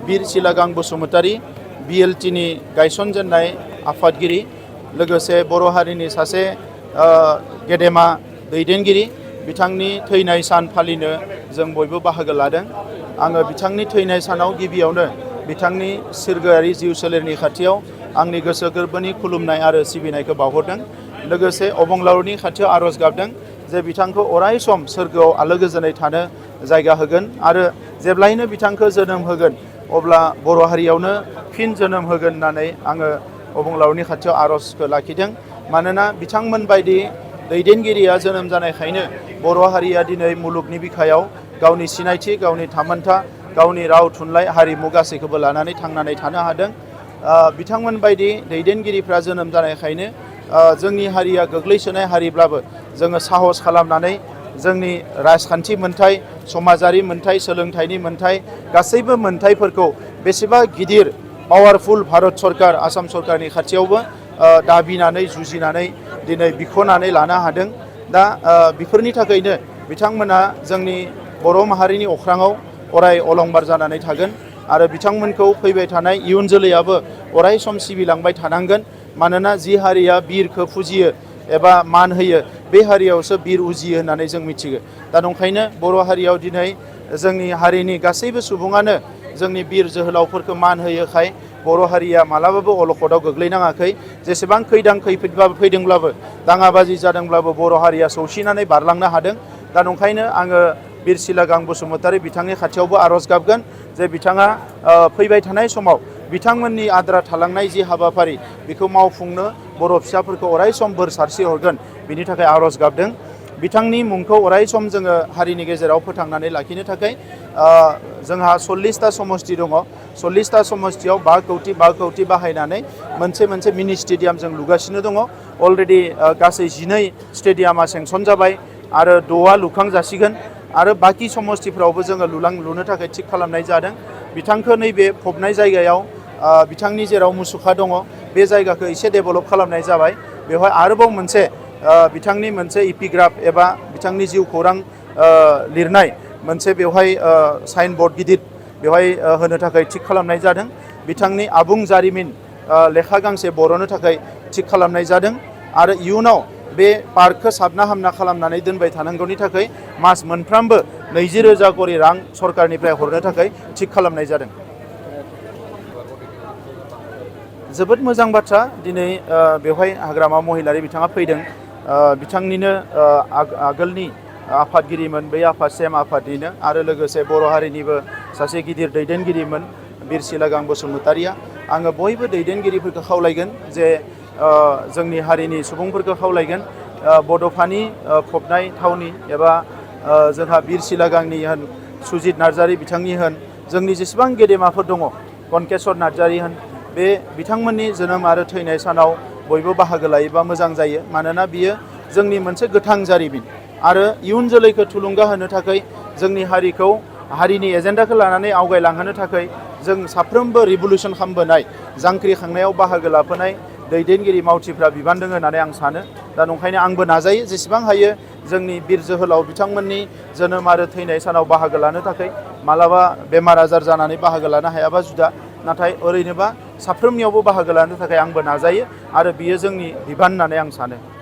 बीर सिलागां बसुमतारी BLTनि गायसनजेननाय आफादगिरि लोगोसे बर' हारिनि सासे गेदेमा दैदेनगिरि बिथांनि थैनाय सान फालिनो जों बयबो बाहागो लादों। आङो बिथांनि थैनाय सानाव गिबियावनो बिथांनि सिरगोआरि जिउ सोलेरनि खाथियाव आंनि गोसो गोरबोनि खुलुमनाय आरो सिबिनायखौ बावहरदों। लोगोसे अबंलावरिनि खाथियाव आरज गाबदों जे बिथांखौ अराय सम सोरगोआव आलो गोजोनै थानो जायगा होगोन आरो जेब्लायनो बिथांखौ जोनोम होगोन अब्ला बर' हारियावनो फिन जोनोम होगोन होननानै आङो अबंलावरिनि खाथियाव आरजखौ लाखिदों। मानोना बिथांमोन बायदि दैदेनगिरिया जोनोम जानायखायनो बर' हारिया दिनै मुलुगनि बिखायाव गावनि सिनायथि, गावनि थामोनथा, गावनि राव थुनलाइ हारिमु गासैखौबो लानानै थांनानै थानो हादों। बिथांमोन बायदि दैदेनगिरिफ्रा जोनोम जानायखायनो जोंनि हारिया गोग्लैसोनाय हारिब्लाबो जोङो साहस खालामनानै जोंनि राजखान्थि मोनथाय, समाजारि मोनथाय, सोलोंथाइनि मोनथाय गासैबो मोनथायफोरखौ बेसेबा गिदिर पावारफुल भारत सरकार, आसाम सरकारनि खाथियावबो दाबिनानै जुजिनानै दिनै बिख'नानै लानो हादों। दा बेफोरनि थाखायनो बिथांमोना जोंनि बर' माहारिनि अख्राङाव अराय अलंबार जानानै थागोन आरो बिथांमोनखौ फैबाय थानाय इयुन जोलैयाबो अराय सम सिबिलांबाय थानांगोन। मानोना जि हारिया बिरखौ फुजियो एबा मान होयो बे हारियावसो बिर उजियो होननानै जों मिथियो। दा नंखायनो बर' हारियाव दिनै जोंनि हारिनि गासैबो सुबुङानो जोंनि बिर जोहोलावफोरखौ मान होयोखाय बर' हारिया मालाबाबो अलखदाव गोग्लैनाङाखै। जेसेबां खैदां खैफोदबाबो फैदोंब्लाबो दाङाबाजि जादोंब्लाबो बर' हारिया सौसिनानै बारलांनो हादों। दा नंखायनो आङो बीर सिलागां बसुमतारी बिथांनि खाथियावबो आरज गाबगोन जे बिथाङा फैबाय थानाय समाव बिथांमोननि आद्रा थालांनाय जि हाबाफारि बेखौ मावफुंनो बर' फिसाफोरखौ अराय सम बोर सारस्रि हरगोन बिनि थाखाय आरज गाबदों। बिथांनि मुंखौ अराय सम जोङो हारिनि गेजेराव फोथांनानै लाखिनो थाखाय जोंहा 40टा समस्ति दङ। 40टा समस्तियाव 5 कौटि बाहायनानै मोनसे मिनि स्टेडियाम जों लुगासिनो दङ। अलरेडि गासै 12 स्टेडियामा सेंसन जाबाय आरो 6आ लुखां जासिगोन आरो बाखि समस्तिफ्रावबो जोङो लुनो थाखाय थिग खालामनाय जादों। बिथांखौ नैबे फबनाय जायगायाव बिथांनि जेराव मुसुखा दङ बे जायगाखौ एसे डेभेलप खालामनाय जाबाय। बेवहाय आरोबाव मोनसे बिथांनि मोनसे इपिग्राफ एबा बिथांनि जिउ खौरां लिरनाय मोनसे बेवहाय साइन बर्ड गिदिर बेवहाय होनो थाखाय थिग खालामनाय जादों। बिथांनि आबुं जारिमिन लेखा गांसे बर'नो थाखाय थिग खालामनाय जादों आरो इयुनाव बे पार्कखौ साबना हामना खालामनानै दोनबाय थानांगौनि थाखाय मास मोनफ्रोमबो 20,000 करि रां सरकारनिफ्राय हरनो थाखाय थिग खालामनाय जादों। जोबोद मोजां बाथ्रा दिनै बेवहाय हाग्रामा महिलारि बिथाङा फैदों। बिथांनिनो आगोलनि आफादगिरिमोन, बै आफाद सेम आफादनिनो आरो लोगोसे बर' हारिनिबो सासे गिदिर दैदेनगिरिमोन बीर सिलागां बसुमतारीया। आङो बयबो दैदेनगिरिफोरखौ खावलायगोन जे जोंनि हारिनि सुबुंफोरखौ खावलायगोन बड'फानि फबनाय थावनि एबा जोंहा बीर सिलागांनि होन, सुजित नार्जारी बिथांनि होन, जोंनि जेसेबां गेदेमाफोर दङ, कनकेश्वर नार्जारी होन, बे बिथांमोननि जोनोम आरो थैनाय सानाव बयबो बाहागो लायोबा मोजां जायो। मानोना बियो जोंनि मोनसे गोथां जारिमिन आरो इयुन जोलैखौ थुलुंगा होनो थाखाय जोंनि हारिखौ हारिनि एजेन्डाखौ लानानै आवगायलांहोनो थाखाय जों साफ्रोमबो रिभलुसन खालामबोनाय, जांख्रिखांनायाव बाहागो लाफानाय दैदेनगिरि मावथिफ्रा बिबान दङ होननानै आं सानो। दा नंखायनो आंबो नाजायो जेसेबां हायो जोंनि बीर जोहोलाव बिथांमोननि जोनोम आरो थैनाय सानाव बाहागो लानो थाखाय। मालाबा बेमार आजार जानानै बाहागो लानो हायाबा जुदा, नाथाय ओरैनोबा साफ्रोमनियावबो बाहागो लानो थाखाय आंबो नाजायो आरो बियो जोंनि बिबान होननानै आं सानो।